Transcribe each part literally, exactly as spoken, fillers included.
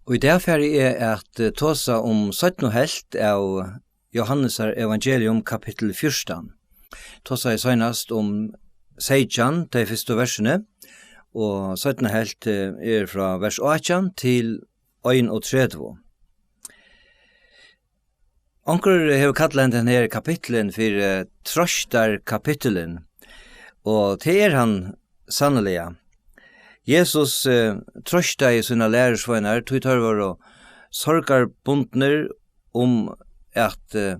Og í dag fari eg at, eh, tosa um seinnu helvt av Jóhannesar evangelium, kapittul fjúrtan. Tosaði seinast um seytjan, tey fyrstu versini, og seinnu helvt, eh, er frá vers átjan til einogtretivu. Onkur hevur kallað hendan her kapittulin fyri, eh, troystarkapittulin, og tað er hann sanniliga. Jesus, eh, troystaði sínar lærisveinar, tí teir vóru sorgarbundnir um, at, eh,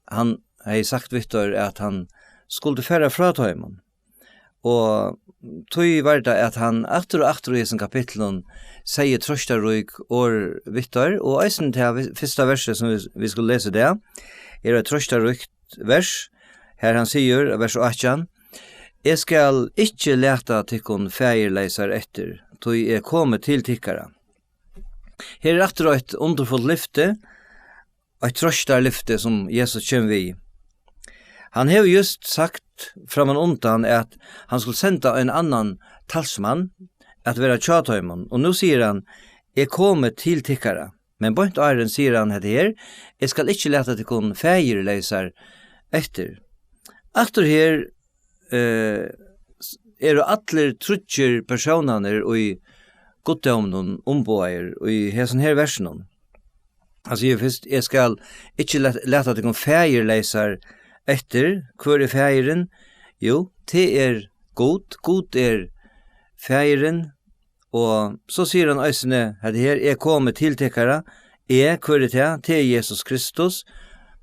hann hevði sagt við teir, at hann skuldi fara frá teimum. Og tí var tað, at hann aftur og aftur í hesum kapitlum segði troystarík orð við teir, og eisini tað vi-, fyrsta versið, sum vit, vit skulu lesa í dag, er eitt troystaríkt vers, har hann sigur, vers átjan: "Eg skal ikki lata tykkum faðirleysar eftir, tí eg komi til tykkara." Her er aftur eitt undurfult lyfti, eitt troystarlyfti, sum Jesus kemur við. Hann hevur júst sagt framman undan, at hann skuldi senda ein annan talsmann at vera hjá teimum, og nú sigur hann: "Eg komi til tykkara." Men beint áðrenn sigur hann hetta her: "Eg skal ikki lata tykkum faðirleysar eftir." Aftur her, eh, s-, eru allir tríggir persónarnir í guddóminum umboðaðir í hesum her versinum. Hann sigur fyrst: "Eg skal ikki lat-, lata tykkum faðirleysar eftir." Hvør er faðirin? Jú, tað er Gud. Gud er faðirin. Og so sigur hann eisini hetta her: "Eg komi til tykkara." Eg, hvør er tað? Tað er Jesus Kristus,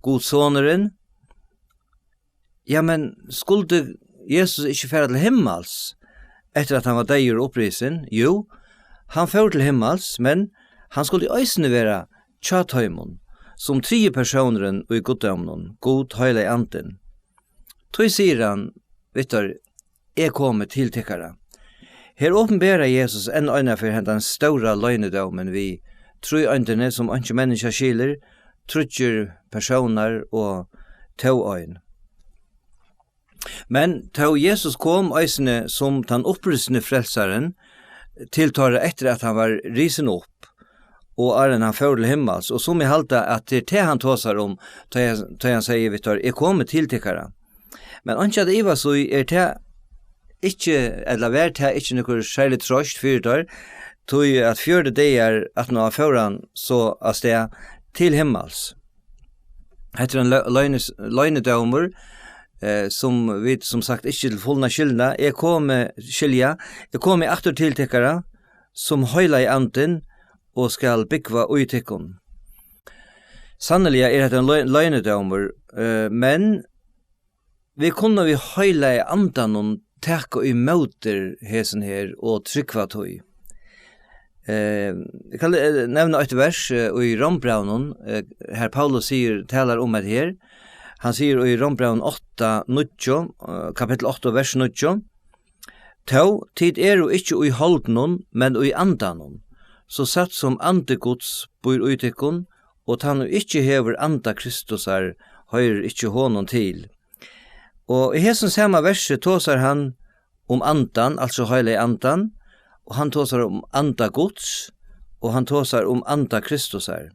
Guds sonurin. Ja, men skuldi Jesus ikki fara til himmals, eftir at hann var deyður og upprisin? Jú, hann fór til himmals, men hann skuldi eisini vera hjá teimum, sum triði persónurin í guddóminum, Gud, Heilagi Andin. Tí sigur hann við teir: "Eg komi til tykkara." Her opinberar Jesus enn einaferð hendan stóra loynidómin við tríeindini, sum einki menniskja skilir, tríggir persónar og tó ein. Men tó Jesus kom eisini sum tann upprisni frelsarin til teirra, eftir at hann var risin upp, og áðrenn hann fór til himmals, og sum eg haldi, at tað er tað, hann tosar um, tá eg, tá hann sigur við teir: "Eg komi til tykkara." Men einki at ivast í, er tað ikki, ella var tað ikki nøkur serlig troyst fyri teir, tí at fjøruti dagar aftaná fór hann so av stað til himmals. Hetta er ein lø-, loynis-, loynidómur, eh, sum vit, sum sagt, ikki til fulna skilna. Eg komi, skilja, eg komi aftur til tykkara, sum Heilagi Andin, og skal búgva í tykkum. Sanniliga er hetta ein loy-, loynidómur, eh, men vit kunnu við Heilaga Andanum taka ímóti hesum her og trúgva tí. Eh, eg kann, eh, nevna eitt vers, eh, í Rómbrævinum, eh, har Paulus sigur, talar um hetta her. Hann sigur í Rómbrævinum átta níggju, eh, kapittul átta, vers níggju: "Tó, tit eru ikki í holdinum, men í andanum, so satt sum andi Guds býr í tykkum, og tann, ið ikki hevur anda Kristusar, hoyrir ikki honum til." Og í hesum sama versi tosar hann um andan, altso Heilagi Andan, og hann tosar um anda Guds, og hann tosar um anda Kristusar.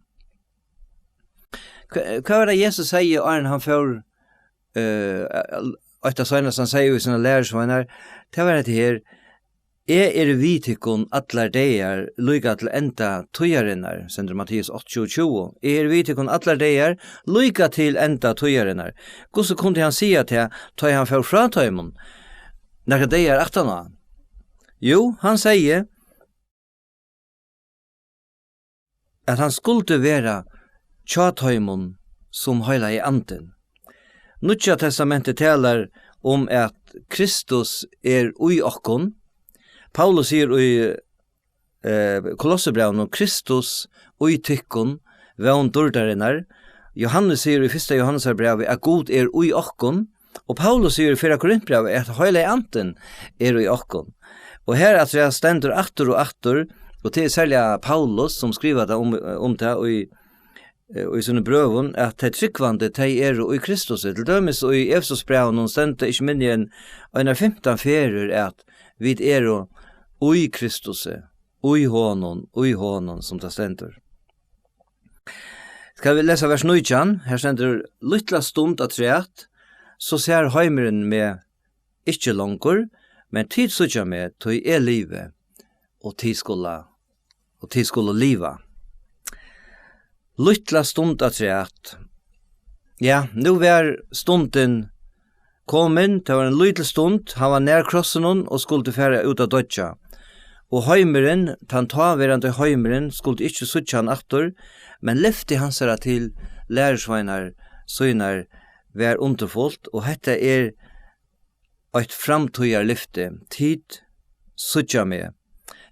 Hva, hvat var tað Jesus segði, áðrenn hann fór, eh, eitt av seinast hann segði við sínar lærisveinar? Tað var hetta her: "Eg eri við tykkum allar dagar, líka til enda tíðarinnar", stendur Matteus átta tjúgu tjúgu. "Eg eri við tykkum allar dagar, líka til enda tíðarinnar." Hvussu kundi hann siga tað, tá ið hann fór frá teimum nakrar dagar aftaná? Jú, hann segði, at hann skuldi vera hjá teimum sum Heilagi Andin. Nýggja Testamentið talar um, at Kristus er í okkum. Paulus sigur í, eh, Kolossebrævinum: "Kristus í tykkum, vón dýrdarinnar." Jóhannes sigur í fyrsta Jóhannesarbrævi, at Gud er í okkum. Og Paulus sigur í fyrra Korintbrævi, at Heilagi Andin er í okkum. Og her afturat stendur aftur og aftur, og tað er serliga Paulus, sum skrivar tað um, um tað í, í sínum brøvum, at tey trúgvandi, tey eru í Kristusi. Til dømis í Efesusbrævinum stendur ikki minni enn einar fimtan ferðir, at vit eru í Kristusi. í honum, í honum, sum tað stendur. Skal vit lesa vers nítjan? Her stendur: "Lítla stund afturat, so sær heimurin meg ikki longur, men tit síggja meg, tí eg livi, og tit skula, og tit skulu liva." Lítla stund afturat. Ja, nú var stundin komin, tað var ein lítil stund, hann var nær krossinum og skuldi fara út at doyggja. Og heimurin, tann táverandi heimurin, skuldi ikki síggja hann aftur, men lyfti hansara til lærisveinar sínar var undurfult, og hetta er eitt framtíðarlyfti: "Tit síggja meg."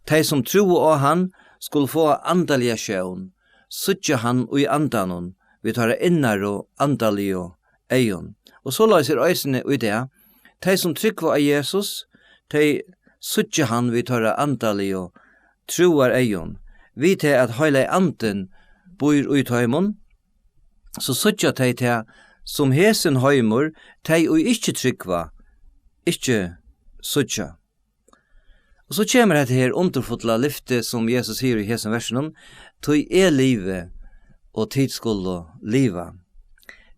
Tey, sum trúðu á hann, skulu fáa andaliga sjón, síggja hann í andanum, við teirra innaru andaligu eygum. Og soleiðis er eisini í dag. Tey, sum trúgva á Jesus, tey síggja hann við teirra andaligu trúareygum. Við tað, at Heilagi Andin býr í teimum, so síggja tey tað, sum hesin heimur, tey, ið ikki trúgva, ikki síggja. Og so kemur hetta her undurfulla lyfti, sum Jesus sigur í hesum versinum: "Tí eg livi, og tit skulu liva."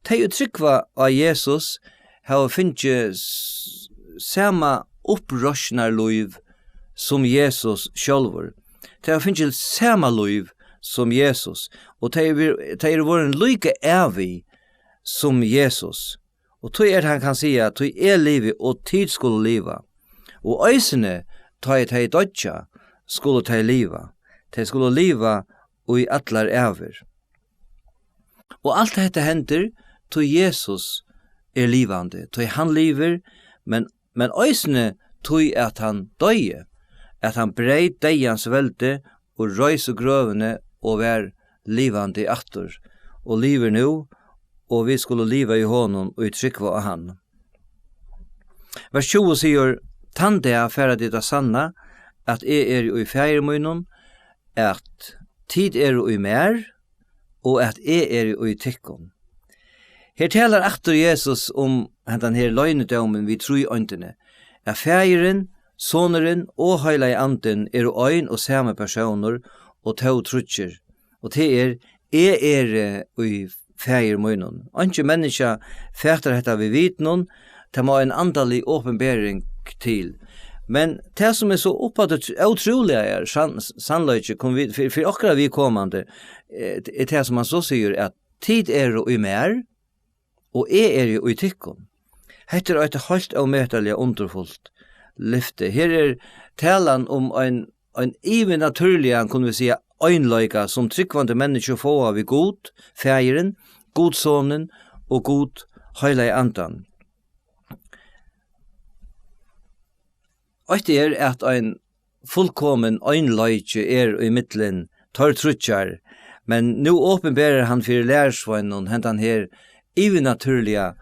Tey, ið trúgva á Jesus, hava fingið s-, sama uppreisnarlív sum Jesus sjálvur. Tey hava fingið sama lív sum Jesus, og tey eru, tey eru vorðin líka ævig sum Jesus. Og tí er, hann kann siga: "Tí eg livi, og tit skulu liva." Og eisini, tá ið tey doyggja, skulu tey liva. Tey skulu liva í allar ævir. Og alt hetta hendir, tí Jesus er livandi, tí hann livir, men, men eisini tí, at hann doyði, at hann breyt deyðans veldi og reis úr grøvini og var livandi aftur, og livir nú, og vit skulu liva í honum, ið trúgva á hann. Vers tjúgu sigur: "Tann dag fara tit at sanna, at eg eri í Faðir mínum, at tit eru í mær, og at eg eri í tykkum." Her talar aftur Jesus um hendan her loynidómin við tríeindini, at Faðirin, Sonurin og Heilagi Andin eru ein og sami persónur, og tó tríggir. Og tað er: "Eg eri í Faðir mínum." Einki menniskja fatar hetta við vitinum, tað má ein andalig opinbering til. Men tað, sum er so uppaftur tr-, ótrúliga er sann-, sannleiki, kunnu vit, fyri, fyri okkara viðkomandi, eh, er tað, sum hann so sigur, at: "Tit eru í mær, og eg eri í tykkum." Hetta er eitt heilt ómetaliga undurfult lyfti. Her er talan um ein, ein yvirnatúrligan, kunnu vit siga, einleika, sum trúgvandi menniskju fáa við Gud, Faðirin, Gud Sonin og Gud Heilagi Andan. Eitt er, at ein fullkomin einleiki er í millum teir tríggjar, men nú opinberar hann fyri lærisveinunum hendan her yvirnatúrliga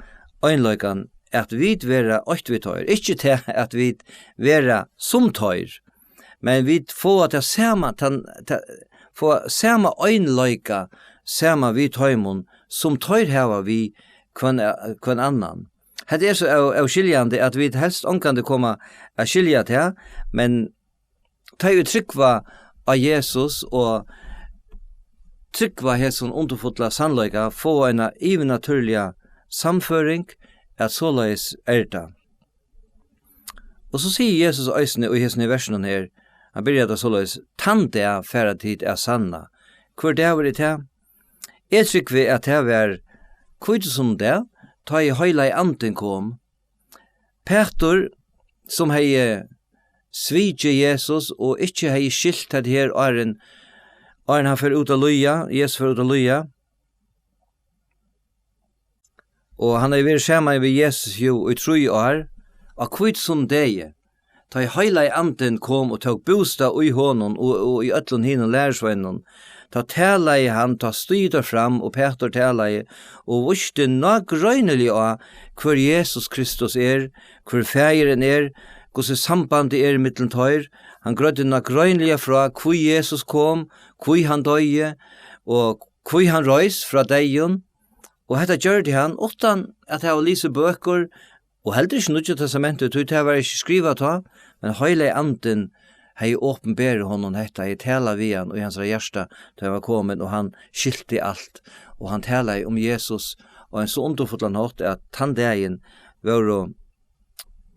einleikan, at vit verða eitt við teir. Ikki tað, at vit verða sum teir, men vit fáa tað sama, tann, ta, fáa sama einleika saman við teimum, sum teir hava við hvønn, hvønn annan. Hetta er so ó-, óskiljandi, at vit helst ongantíð koma at skilja tað, men tey, ið trúgva á Jesus og trúgva hesum undurfulla sannleika, fáa eina yvirnatúrliga sannføring, at soleiðis er tað. Og so sigur Jesus eisini í hesum versunum her, hann byrjar tað soleiðis: "Tann dag fara tit at sanna." Hvør dagur er tað? Eg trúgvi, at tað var hvítusunnudag, tá ið Heilagi Andin kom. Pætur, sum hevði svikið Jesus og ikki hevði skilt hetta her, áðrenn, áðrenn hann fer út at líða, Jesus fer út at líða. Og hann hevði verið saman við Jesus jú í trý ár. Á hvítusunnudegi, tá ið Heilagi Andin kom og tók bústað í honum og, og í øllum hinum lærisveinunum, tá talaði hann, tá stígur teir fram, og Pætur talaði og vísti nágreiniliga á, hvør Jesus Kristus er, hvør Faðirin er, hvussu sambandið er millum teir. Hann greiddi nágreiniliga frá, hví Jesus kom, hví hann doyði og hví hann reis frá deyðum. Og hetta gjørdi hann uttan at hava lisið bøkur, og heldur ikki Nýggja Testamentið, tí tað var ikki skrivað tá, men Heilagi Andin hevði opinberað honum hetta, hevði talað við hann í hansara hjarta, tá hann var komin, og hann skilti alt. Og hann talaði um Jesus á ein so undurfullan hátt, at tann dagin vóru,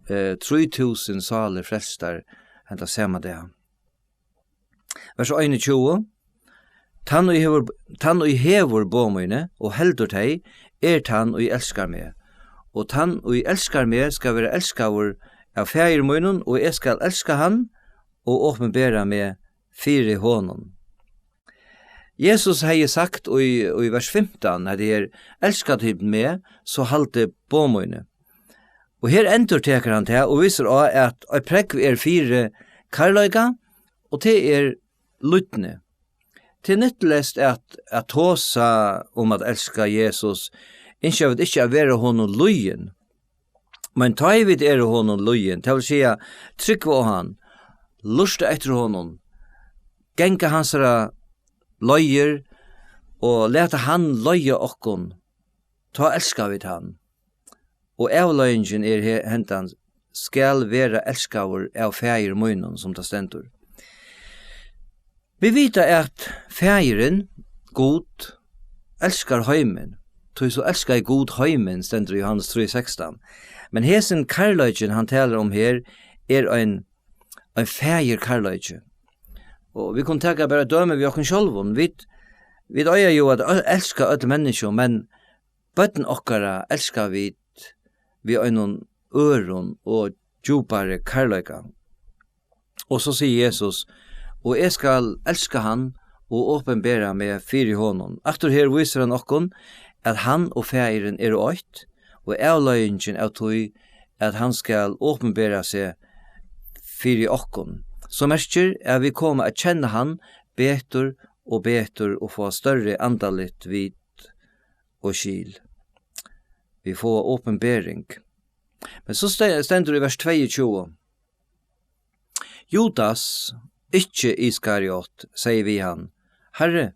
eh, trý túsund sálir frelstar henda sama dag. Vers einogtjúgu. Tann, ið hevur, tann, ið hevur boð míni og heldur tey, er tann, ið elskar meg. Og tann, ið elskar meg, skal vera elskaður av Faðir mínum, og eg skal elska hann og opinbera meg fyri honum. Jesus hevði sagt í, í vers fimtan, at her, elska tit meg, so haldið boð míni. Og her endurtekur hann tað og vísir á, at eitt prógv er fyri kærleika, og tað er lýdni. Tað er nyttuleyst at, at tosa um at elska Jesus, ynskja vit ikki at vera honum lýðin. Men tá ið vit eru honum lýðin, tað vil siga, trúgva á hann, lurta eftir honum, ganga hansara leiðir og lata hann leiða okkum, tá elska vit hann. Og avleiðingin er he-, hendan, skal vera elskaður av Faðir mínum, sum tað stendur. Vit vita, at Faðirin, Gud, elskar heimin. Tí so elskaði Gud heimin, stendur í Jóhannes trý sekstan. Men hesin kærleikin, hann talar um her, er ein, ein faðirkærleiki. Og vit kunnu taka bara dømi við okkum sjálvum. Vit, vit eiga jú at ø-, elska øll menniskju, men børn okkara elska vit við einum øðrum og djúpari kærleika. Og so sigur Jesus, og eg skal elska hann og opinbera meg fyri honum. Aftur her vísir hann okkum, at hann og Faðirin eru eitt, og avleiðingin av tí, at hann skal opinbera seg fyri okkum, so merkir, at vit koma at kenna hann betur og betur og fáa størri andaligt vit og skil. Vit fáa opinbering. Men so ste-, stendur í vers tveyogtjúgu: Judas, ikki Iskariot, segði við hann: Harri,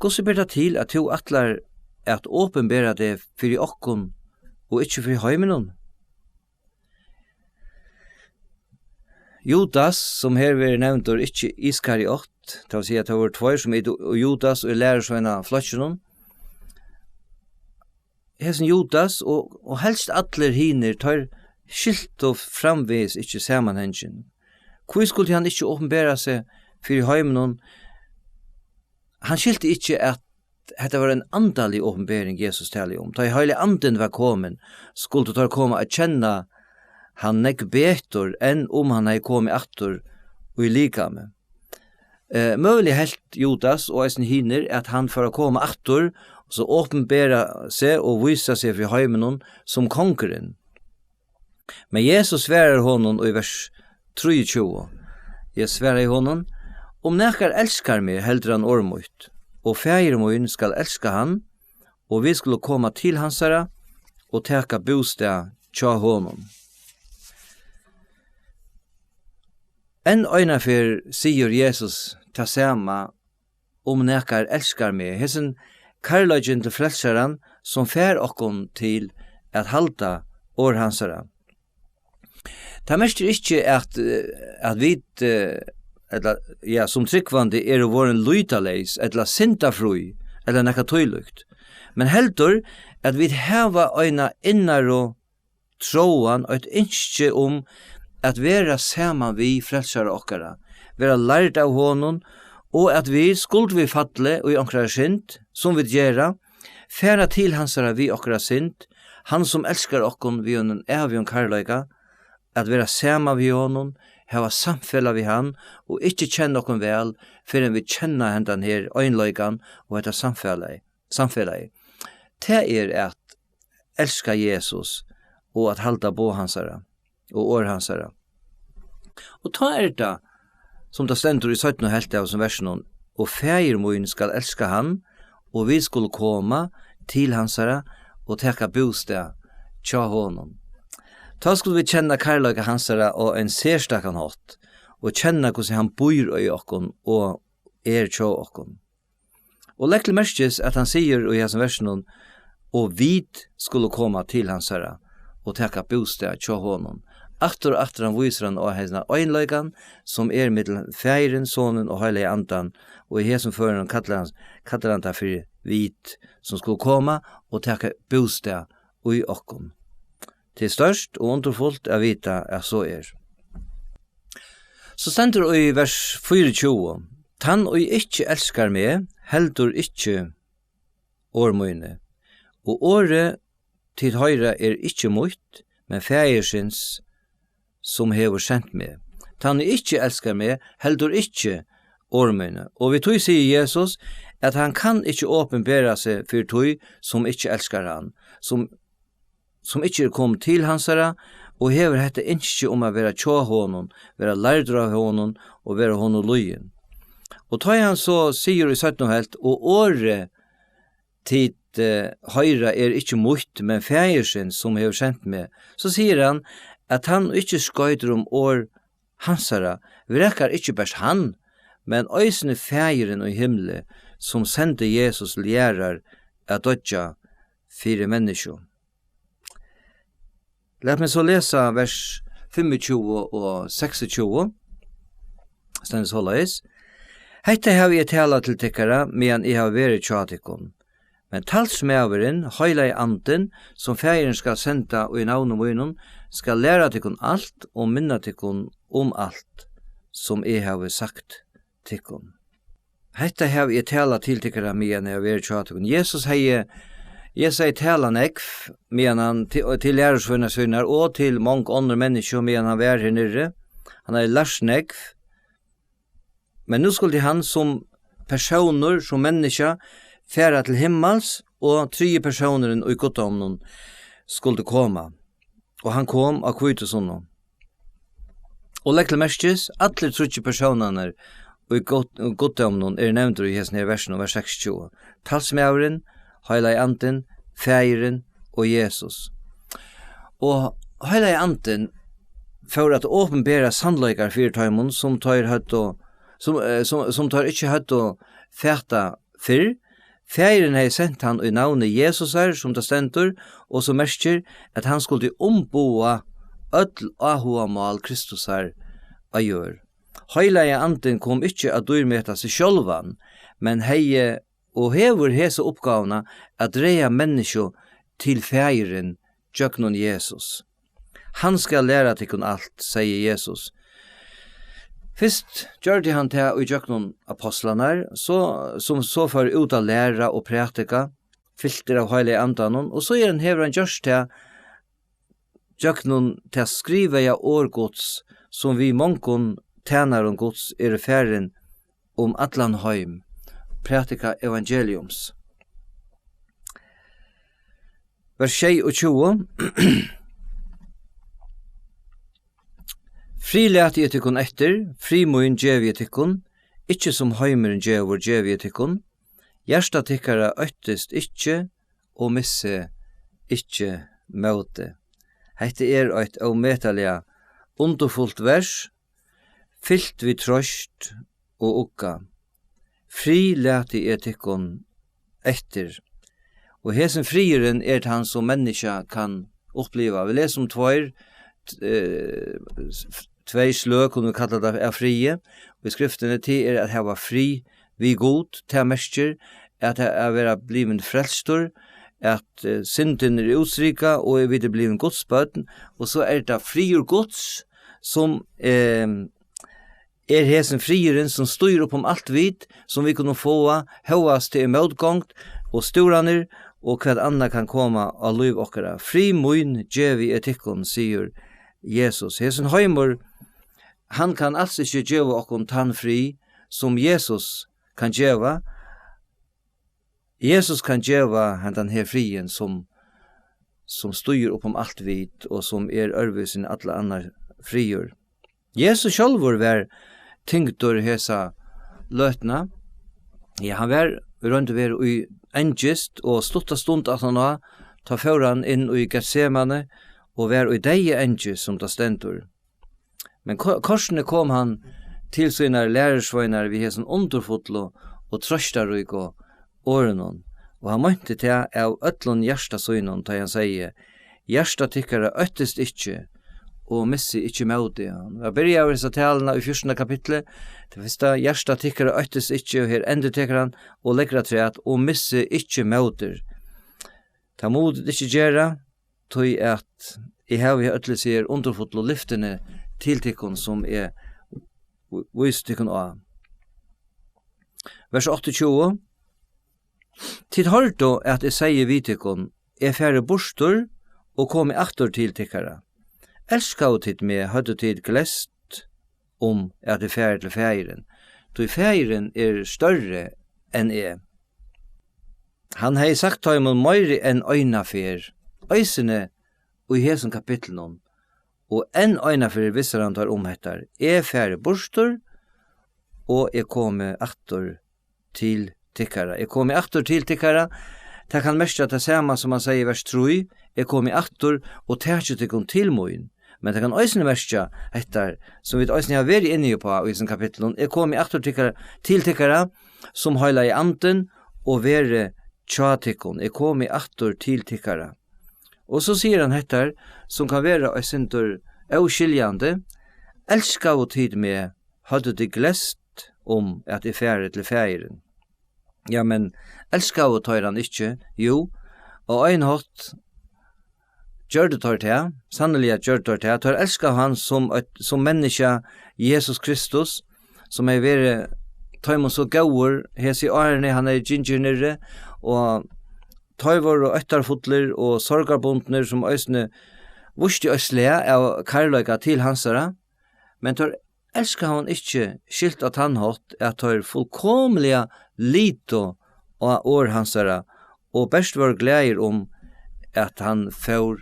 hvussu ber tað til, at tú ætlar at opinbera teg fyri okkum og ikki fyri heiminum? Judas, sum her verður nevndur, ikki Iskariot, tað vil siga, tað vóru tveir, sum hitu Judas í lærisveinaflokkinum. Hesin Judas og, og helst allir hinir, teir skiltu framvegis ikki samanhangin. Hví skuldi hann ikki opinbera seg fyri heiminum? Hann skilti ikki, at hetta var ein andalig opinbering, Jesus talaði um. Tá ið Heilagi Andin var komin, skuldu teir koma at kenna hann nógv betur, enn um hann hevði komið aftur í likami. Eh, møguliga helt Judas og eisini hinir, at hann fór at koma aftur, og so opinbera seg og vísa seg fyri heiminum sum kongurin. Men Jesus svarar honum í vers trýogtjúgu. Eg svaraði honum: Um nakar elskar meg, heldur hann orð mítt, og Faðir mín skal elska hann, og vit skulu koma til hansara og taka bústað hjá honum. Enn einaferð sigur Jesus tað sama: Um nakar elskar meg. Hesin kærleikin til Frelsaran, sum fær okkum til at halda orð hansara. Tað merkir ikki, at, eh, at vit, eh, ella, ja, sum trúgvandi eru vorðin lýtaleys ella syndafrí ella nakað tílíkt, men heldur, at vit hava eina innaru tráan, eitt ynski um at vera saman við Frelsara okkara, vera lærd av honum, og at vit, skuldu vit falla í onkrari synd, sum vit gera, fara til hansara við okkara synd, hann sum elskar okkum við einum ævigum kærleika, at vera saman við honum, hava samfelag við hann og ikki kenna okkum væl, fyrr enn vit kenna hendan her einleikan og hetta samfelagið, samfelagið. Tað er at elska Jesus og at halda boð hansara og orð hansara. Og tá er tað, sum tað stendur í seinnu helvt av hesum versinum: Og Faðir mín skal elska hann, og vit skulu koma til hansara og taka bústað hjá honum. Tá skulu vit kenna kærleika hansara á ein serstakan hátt, og kenna, hvussu hann býr í okkum og er hjá okkum. Og legg til merkis, at hann sigur í hesum versinum: Og vit skulu koma til hansara og taka bústað hjá honum. Aftur og aftur hann vísir hann á hesum einleikan, sum er millum Faðirin, Sonin og Heilaga Andan, og í hesum førinum kallar hann, kallar hann tað fyri vit, sum skulu koma og taka bústað í okkum. Tað er stórt og undurfult at vita, at so er. So stendur í vers fýraogtjúgu: "Tann, ið ikki elskar meg, heldur ikki orð míni. Og orðið, tit hoyra, er ikki mítt, men Faðirsins, sum hevur sent meg. Tann, ið ikki elskar meg, heldur ikki orð míni." Og við tí sigur Jesus, at hann kann ikki opinbera seg fyri tí, sum ikki elskar hann, sum, sum ikki er komin til hansara, og hevur hetta ynski um at vera hjá honum, vera lærdur av honum og vera honum lýðin. Og tá hann so sigur í seinnu helvt: "Og orðið, tit, eh, hoyra, er ikki mítt, men Faðirsins, sum hevur sent meg", so sigur hann, at hann ikki skoytir um orð hansara, vrakar ikki bert hann, men eisini Faðirin í himli, sum sendi Jesus til jarðar at doyggja fyri menniskju. Lat meg so lesa vers fimmogtjúgu og seksogtjúgu. Stendur soleiðis: "Hetta havi eg talað til tykkara, meðan eg havi verið hjá tykkum. Men talsmaðurin, Heilagi Andin, sum Faðirin skal senda í navni mínum, skal læra tykkum alt og minna tykkum um alt, sum eg havi sagt tykkum." Hetta havi eg talað til tykkara, meðan eg havi verið hjá tykkum. Jesus hevði, Jesus hevði talað nógv, meðan hann til, til lærisveinar sínar og til mong onnur menniskju, meðan hann var her niðri. Hann hevði lært nógv. Men nú skuldi hann sum persónur, sum menniskja, fara til himmals, og triði persónurin í guddóminum skuldi koma. Og hann kom á hvítusunnu. Og legg til merkis, allir tríggir persónarnir í gud-, guddóminum eru nevndir í hesum her versinum, vers seksogtjúgu. Talsmaðurin, Heilagi Andin, Faðirin og Jesus. Og Heilagi Andin fór at opinbera sannleikar fyri teimum, sum teir høvdu, sum, eh, sum, sum teir ikki høvdu fatað fyrr. Faðirin hevði sent hann í navni Jesusar, sum tað stendur, og sum merkir, at hann skuldi umboða øll áhugamál Kristusar á jørð. Heilagi Andin kom ikki at dýrmeta seg sjálvan, men hevði og hevur hesa uppgávuna at draga menniskju til Faðirin gjøgnum Jesus. "Hann skal læra tykkum alt," segði Jesus. Fyrst gjørdi hann tað í gjøgnum apostlarnar, so, sum so fóru út at læra og prædika, fyltir av Heilaga Andanum, og síðan hevur hann gjørt tað gjøgnum tað skrivaða orð Guds, sum við mongum tænarum Guds eru farin um allan heim, prædika evangeliums. Vers sjeyogtjúgu: "Frið lati eg tykkum eftir, frið mín gevi eg tykkum, ikki sum heimurin gevur, gevi eg tykkum. Hjarta tykkara óttist ikki og missi ikki mótið." Hetta er eitt ómetaliga undurfult vers, fylt við troyst og ugga. "Frið lati eg tykkum eftir." Og hesin friðurin er tann, sum menniskja kann uppliva. Vit lesa um tveir, eh, tvey sløg, kunnu vit kalla tað, av friði í Skriftini. Tað er at hava frið við Gud. Tað merkir at, at vera blivin frelstur, at, eh, syndin er útstrikað og vit eru blivin Guds børn. Og so er tað friður Guds, sum, eh, er hesin friðurin, sum stýrir upp um alt vit, sum vit kunnu fáa, hóast tað er mótgongd og stúranir og hvat annað kann koma á lív okkara. "Frið mín gevi eg tykkum," sigur Jesus. Hesin heimur, hann kann als ikki geva okkum tann frið, sum Jesus kann geva. Jesus kann geva hendan her friðin, sum, sum stýrir upp um alt vit, og sum er øðrvísi enn alla annar friður. Jesus sjálvur var tyngdur hesa løtuna. Ja, hann var í roynd og veru í angist, og stutta stund aftan á, tá fór hann inn í Getsemane og var í deyðaangi, sum tað stendur. Men ko-, kortini kom hann til sínar lærisveinar við hesum undurfullu og trøstaríku orðunum, og hann meinti tað av øllum hjarta sínum, tá hann segði: "Hjarta tykkara óttist ikki, og missi ikki mótið. Hann var byrjaður hesa taluna í fjúrtanda kapitli. Tað fyrsta: Hjarta tykkara óttist ikki, og her endurtekur hann og leggur afturat: og missi ikki mótið. Tað mugu tit ikki gera, tí at eg havi her øll hesi her undurfullu lyftini til tykkum, sum eg vísi tykkum á. Vers áttaogtjúgu: Tit hoyrdu, at eg segði við tykkum: Eg fari burtur og komi aftur til tykkara. Elskaðu tit meg, høvdu tit gleyst um, at eg fari til Faðirin, tí Faðirin er størri enn eg. Hann hevði sagt teimum meiri enn eina ferð, eisini í hesum kapitlinum, og enn eina ferð vissar hann teir um hetta: Eg fari burtur, og eg komi aftur til tykkara. Eg komi aftur til tykkara. Tað kann merkja tað sama sum hann segði í vers trý: Eg komi aftur og taki tykkum til mín. Men tað kann eisini merkja hetta, sum vit eisini hava verið inni uppá í hesum kapitlinum: Eg komi aftur tykkara, til tykkara, sum Heilagi Andin, og veri hjá tykkum. Eg komi aftur til tykkara. Og so sigur hann hetta, sum kann vera eitt sindur óskiljandi: Elskaðu tit meg, høvdu tit gleyst um, at eg fari til Faðirin. Ja, men elskaðu teir hann ikki? Jú, á ein hátt gjørdu teir tað, sanniliga gjørdu teir tað. Teir elskaðu hann sum eitt, sum menniskja, Jesus Kristus, sum hevði verið teimum so góður hesi árini, hann hevði gingið niðri, og teir vóru óttarfullir og sorgarbundnir, sum eisini vísti eitt slag av kærleika til hansara, men teir elskaðu hann ikki skilt á tann hátt, at teir fullkomiliga litu á orð hansara og bert vóru glaðir um, at hann fór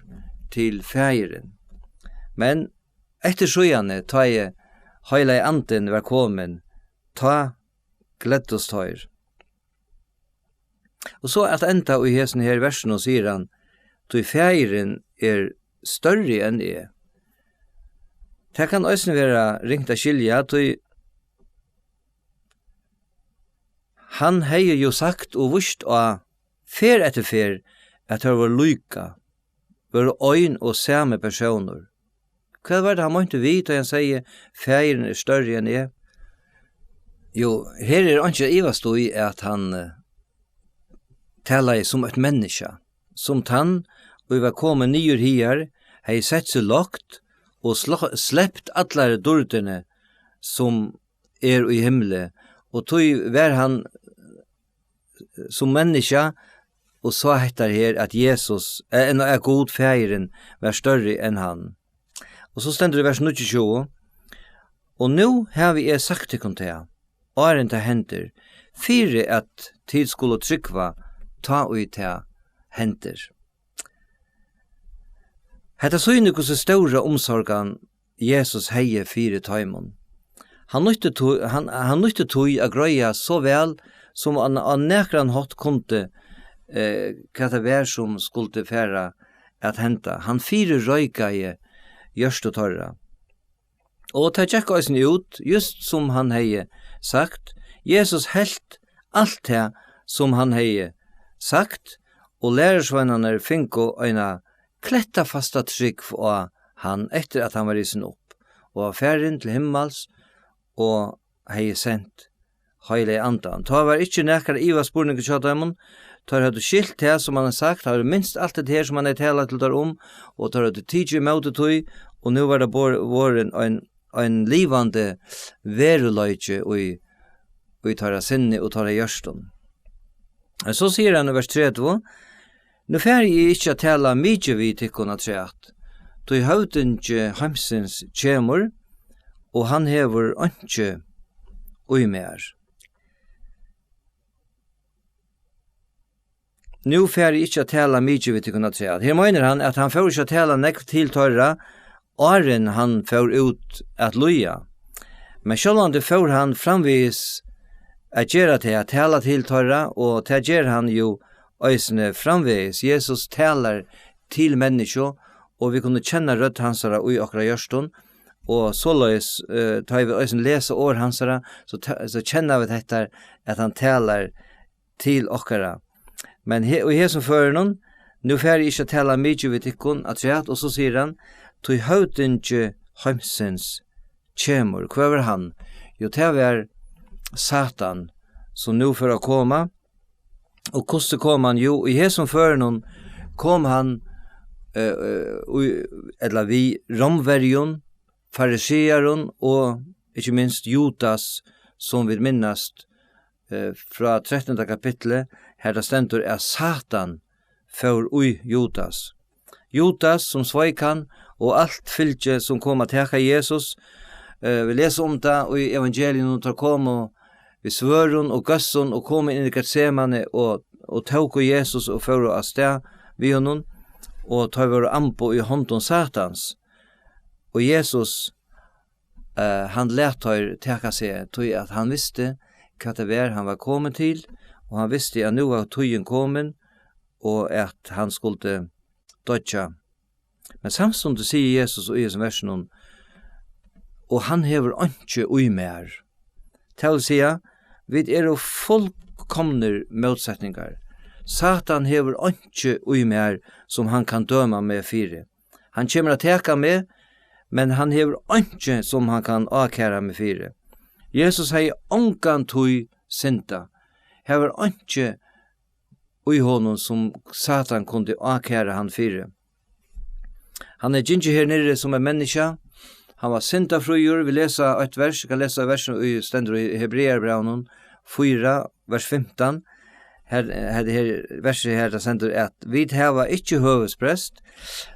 til Faðirin. Men eftir síðani, tá ið Heilagi Andin var komin, tá gleddust teir. Og so at enda í hesum her versinum sigur hann: Tí Faðirin er størri enn eg. Tað kann eisini vera ringt at skilja, tí hann hevði jú sagt og víst á ferð eftir ferð, at teir vóru líka, vóru ein og sami persónur. Hvat var tað, hann meinti við, tá hann segði: Faðirin er størri enn eg? Jú, her er einki at ivast í, at hann, eh, talaði sum eitt menniskja, sum tann, ið var komin niður higar, hevði sett seg lágt og slo-, slept allari dýrdini, sum er í himli, og tí var hann sum menniskja og sá hetta her, at Jesus, eh, at Gud Faðirin var størri enn hann. Og so stendur í vers níggjuogtjúgu: Og nú havi eg sagt tykkum tað, áðrenn tað hendir, fyri at tit skulu trúgva, tá ið tað hendir. Hetta sýnir, hvussu stóra umsorgan Jesus hevði fyri teimum. Hann nýtti tí, hann, hann nýtti tí at greiða so væl, sum hann á nakran hátt kundi, eh, hvat tað var, sum skuldi fara at henda. Hann fyrireikaði hjørtu teirra. Og tað gekk eisini út, júst sum hann hevði sagt. Jesus helt alt tað, sum hann hevði sagt, og lærisveinarnir fingu eina klettafasta trúgv á hann, eftir at hann var risin upp og var farin til himmals og hevði sent Heilaga Andan. Tá var ikki nakar ivaspurningur hjá teimum. Teir høvdu skilt tað, sum hann hevði sagt, teir høvdu minst alt hetta her, sum hann hevði talað til teir um, og teir høvdu tikið ímóti tí, og nú var tað bor-, vorðin ein, ein livandi veruleiki í, í teirra sinni og teirra hjørtum. Og so sigur hann í vers tretivu: Nú fari eg ikki at tala mikið við tykkum afturat, tí høvdingi heimsins kemur, og hann hevur einki í mær. Nú fari eg ikki at tala mikið við tykkum afturat. Her meinar hann, at hann fór ikki at tala nógv til teirra, áðrenn hann fór út at líða. Men sjálvandi fór hann framvegis at gera tað, at tala til teirra, og tað ger hann jú eisini framvegis. Jesus talar til menniskju, og vit kunnu kenna rødd hansara í okkara hjørtum, og soleiðis, eh, tá vit eisini lesa orð hansara, so ta-, so kenna vit hetta, at hann talar til okkara. Men he-, í hesum førinum, nú fari eg ikki at tala mikið við tykkum afturat, og so sigur hann: tí høvdingi heimsins kemur. Hvør var hann? Jú, tað var Satan, sum nú fer at koma. Og hvussu kom hann? Jú, í hesum førinum kom hann, eh, eh, í, ella við Rómverjum, farisearum og ikki minst Judas, sum vit minnast, eh, frá trettanda kapitli, har tað stendur, at Satan fór í Judas. Judas, sum sveik hann, og alt fylgið, sum kom at taka Jesus. Eh, vit lesa um tað í evangelium, teir komu við svørðum og gøssum og komu inn í Getsemane og, og tóku Jesus og fóru av stað við honum, og teir vóru amboð í hondum Satans. Og Jesus, eh, hann læt teir taka seg, tí at hann visti, hvat tað var, hann var komin til, og hann visti, at nú var tíðin komin, og at hann skuldi doyggja. Men samstundis sigur Jesus í hesum versinum, og hann hevur einki í mær. Tað vil siga, vit eru fullkomnir mótsetningar. Satan hevur einki í mær, sum hann kann døma meg fyri. Hann kemur at taka meg, men hann hevur einki, sum hann kann ákæra meg fyri. Jesus hevði ongantíð syndað. Har var einki í honum, sum Satan kundi ákæra hann fyri. Hann er gingin her niðri sum ein menniskja. Hann var syndafríur. Vit lesa eitt vers, eg kann lesa vers, ið stendur í Hebrearabrævinum fýra, vers fimtan. Her, her, her, versið her, tað stendur, at vit hava ikki høvuðsprest,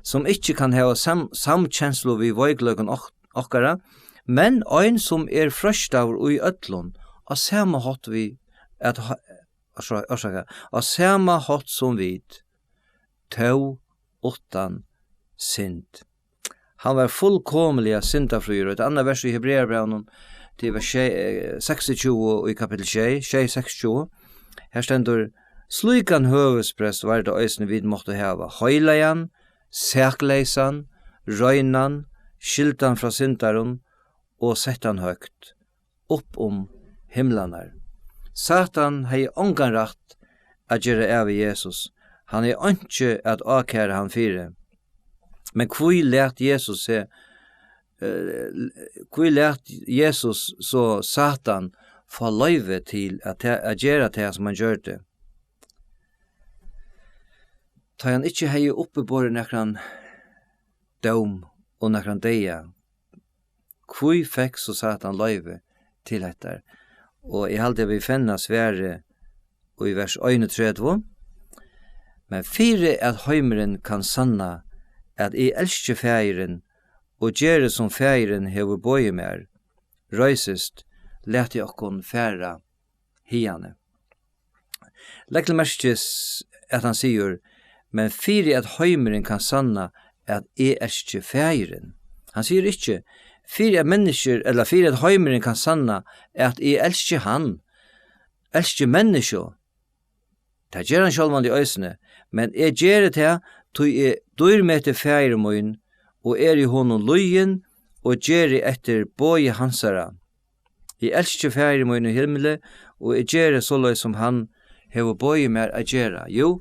sum ikki kann hava sam-, samkenslu við veikleikum ok-, okkara, men ein, sum er freistaður í øllum, á sama hátt við at ha-, orsaka, orsaka, á sama hátt sum vit, tó uttan synd. Hann var fullkomiliga syndafríur. Eitt annað vers í Hebrearabrævinum, til vers sjey, eh, seksogtjúgu í kapitel sjey, sjey seksogtjúgu. Her stendur: "Slíkan høvuðsprest var tað eisini, vit máttu hava, heilagan, sakleysan, reinan, skildan frá syndarum og settan høgt, upp um himlarnar." Satan hevði ongan rætt at gera av við Jesus. Hann hevði einki at ákæra hann fyri. Men hví læt Jesus seg, eh, hví læt Jesus so Satan fáa loyvi til at ta-, at gera tað, sum hann gjørdi? Tá hann ikki hevði uppiborið nakran dóm og nakran deyða, hví fekk so Satan loyvi til hetta? Og eg haldi, at vit finna svarið í vers einogtretivu: "Men fyri at heimurin kann sanna, at eg elski Faðirin, og geri, sum Faðirin hevur boðið mær, reisist, latið okkum fara hiðani." Legg til merkis, at hann sigur: "Men fyri at heimurin kann sanna, at eg elski Faðirin." Hann sigur ikki: "Fyri at menniskjur, ella fyri at heimurin kann sanna, at eg elski hann, elski menniskju." Tað ger hann sjálvandi eisini, men eg geri tað, tí eg dýrmeti Faðir mín, og eri honum lýðin, og geri eftir boði hansara. Eg elski Faðir mín í himli, og eg geri soleiðis, sum hann hevur boðið mær at gera. Jú,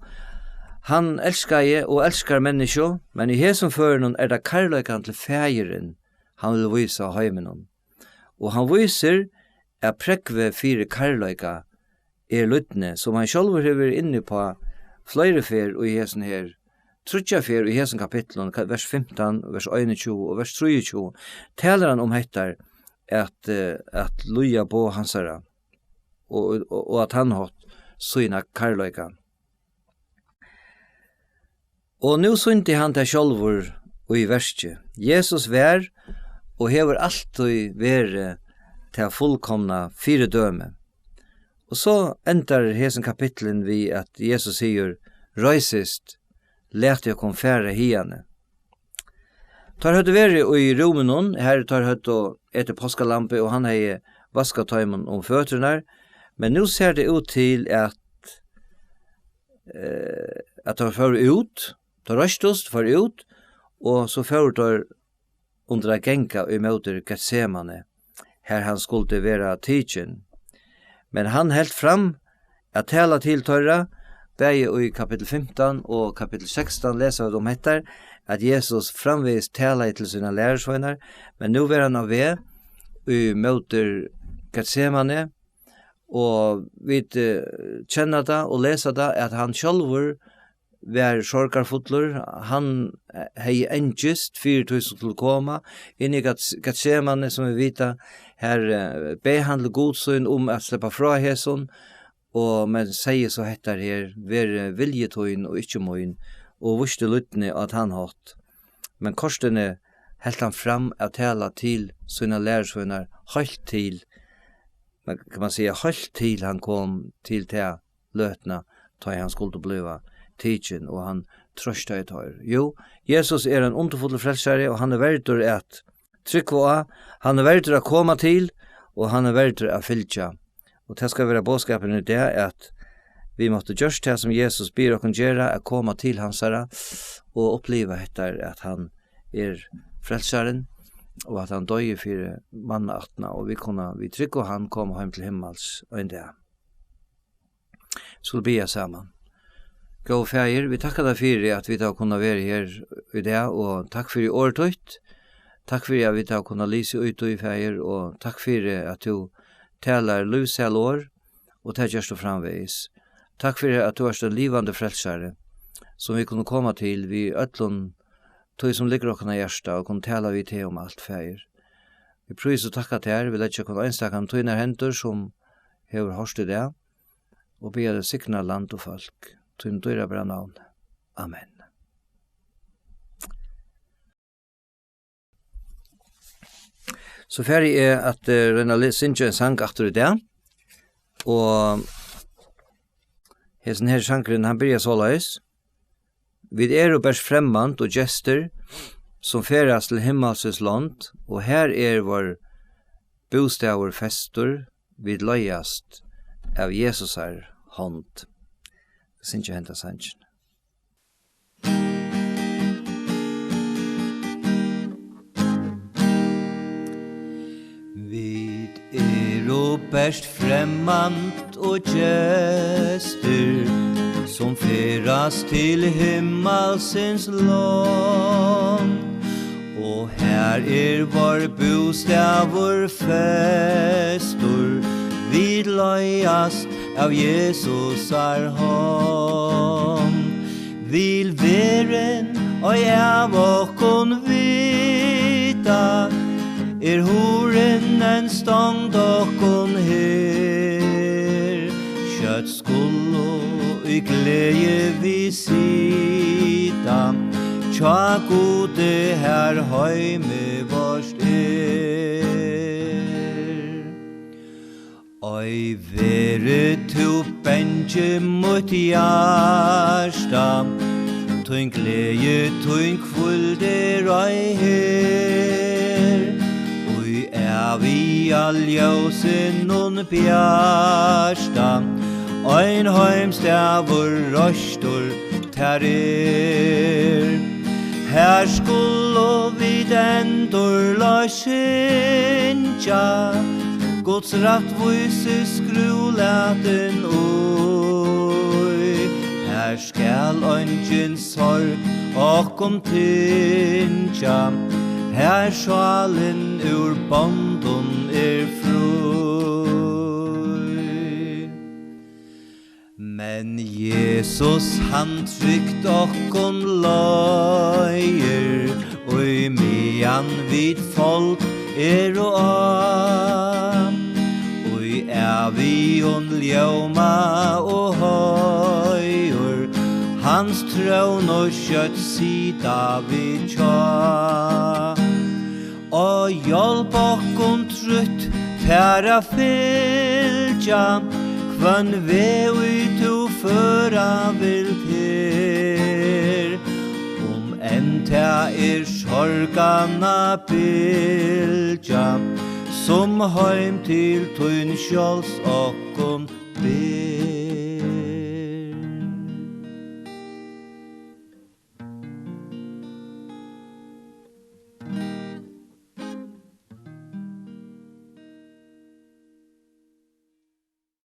hann elskaði og elskar menniskju, men í hesum førinum er tað kærleikan til Faðirin, hann vil vísa heiminum. Og hann vísir, at prógvið fyri kærleika er lydni, sum hann sjálvur hevur verið inni uppá fleiri ferð í hesum her, tríggjar ferð í hesum kapitlum, ka-, vers fimtan, vers einogtjúgu og vers trýogtjúgu, talar hann um hetta, at, eh, at lýða boð hansara, og, og, og at hann hátt sýna kærleika. Og nú sýndi hann tað sjálvur í verki. Jesus var og hevur altíð verið tað fullkomna fyridømi. Og so endar hesin kapitlin við, at Jesus sigur: "Reisist, latið okkum fara hiðani." Teir høvdu verið í rúminum, har teir høvdu etið páskalambið, og hann hevði vaskað teimum um føturnar. Men nú sær tað út til, at, eh, at teir fóru út, teir reistust, fóru út, og so fóru teir undir at ganga ímóti Getsemane, har hann skuldi vera tikin. Men hann helt fram at tala til teirra, bæði í kapitel fimtan og kapitel sekstan lesa vit um hetta, at Jesus framvegis talaði til sínar lærisveinar, men nú var hann á veg í móti Getsemane, og vit, eh, kenna tað og lesa tað, at hann sjálvur var sorgarfullur, hann, eh, hevði angist fyri tí sum skuldi koma, inn í Gets-, Getsemane, sum vit vita, har, eh, bað hann til Gud sín um at sleppa frá hesum, og, men segði so hetta her: "Verði vilji tín og ikki mín," og vísti lýdni á tann hátt. Men kortini helt hann fram at tala til sínar lærisveinar heilt til, men kann man siga, heilt til hann kom til ta løtuna, tá ið hann skuldi bliva tikin, og hann trøstaði teir. Jú, Jesus er ein undurfullur frelsari, og hann er verdur at trúgva á, hann er verdur at koma til, og hann er verdur at fylgja. Og tað skal vera boðskapurin í dag, at vit máttu gjørt tað, sum Jesus biður okkum gera, at koma til hansara og uppliva hetta, at hann er frelsarin, og at hann doyði fyri mannaættina, og vit kunnu við trúgv á hann koma heim til himmals ein dag. Skulu biðja saman. Góði Faðir, vit takka tær fyri, at vit hava kunnað vera her í dag, og takk fyri orð títt. Takk fyri, at vit hava kunnað lýsa í tí, Faðir, og takk fyri, at tú talar lívsæl orð, og tað gerst tú framvegis. Takk fyri, at tú ert ein livandi frelsari, sum vit kunnu koma til við øllum tí, sum liggur okkum á hjarta, og kunnu tala við teg um alt, Faðir. Vit prísa og takka tær, vit leggja hvønn einstakan í tínar hendur, sum hevur hoyrt í dag, og biðja teg signa land og fólk, í tínum dýrabara navni. Amen. So fari eg at, eh, royna at le-, syngja ein sang aftur í dag, og hesin her sangurin, hann byrjar soleiðis: "Vit eru bert fremmand og gestir, sum ferðast til himmalsins lond, og her er vor bústaður festur, vit leiðast av Jesusar hond." Syngja henda sangin. Vit eru bert fremmand og gestir, sum ferðast til himmalsins lond. Og her er vor bústaður festur, vit leiðast av Jesusar hond. Vil verðin ei av okkum vita, er hurðin enn stongd okkum her. Skjótt skulu í gleði vit sita, hjá Gudi har heimi vort er. Ei verði tú bangin, mítt hjarta, tín gleði, tín hvíld er ei her. Í æviga ljósinum bjarta, ein heimstaður reistur tær er. Her skulu vit endurlíka syngja, Guds rættvísi skrúðlatin í. Her skal eingin sorg okkum tyngja, her sálin úr bondum er frí. Men Jesus, hann trygt okkum leiðir, í meðan vit fold eru á. Í ævigum ljóma og heiður, hans trónu skjótt sita vit hjá. Og hjálp okkum trútt tær at fylgja, hvønn veg ið tú føra vilt her. Um enn tað er sorganna bylgja, sum heim til tín skjóls okkum ber.